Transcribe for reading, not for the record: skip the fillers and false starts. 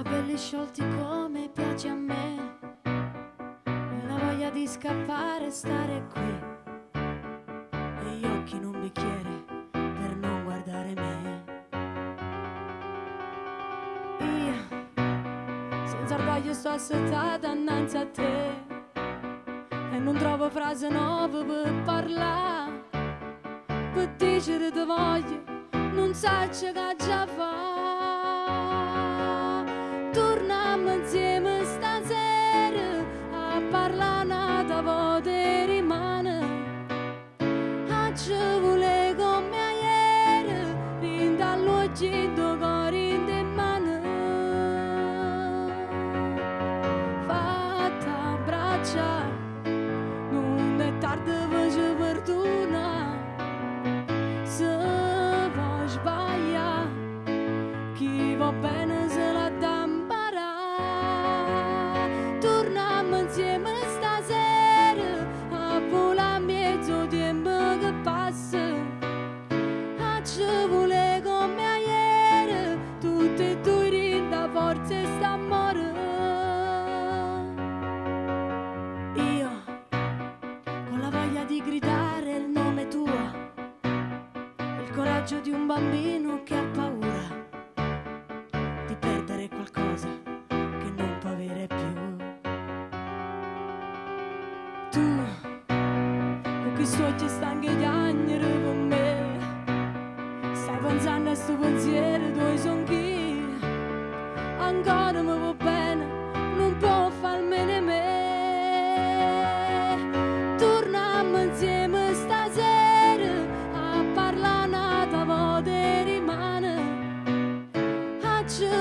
Capelli sciolti come piace a me, e la voglia di scappare e stare qui, e gli occhi in un bicchiere per non guardare me. Io, senza orgoglio, sto assettata annanzi a te e non trovo frase nuove per parlare, per dicere ti voglio, non saccio che già fa. Torniamo insieme stasera a parlare n'ata volta e rimane. A ci vuole come ieri, dint' all'occhi, dint' 'o core, dint' 'e mane. Fatte abbraccià, nun è tarde pe ce perdunà. Se po' sbaglià, chi vo' bene se l'ha da 'mparà. Turnammo insieme stasera a vulà mmiez' 'o tiempo che passa. A ce vulè comme ajere, tutte e duje dint' 'a forza 'e st'ammore. Io, con la voglia di gridare il nome tuo, il coraggio di un bambino che ha paura di perdere qualcosa che non può avere più. Tu, cu chist'uocchie stanche 'e chiagnere pe me, stai penzanno a stu pensiero tuoio songh'io. Ancora me vuò bene, nun può fa almeno 'e me. Turnammo insieme stasera a parlà n'ata vota e rimane. A ce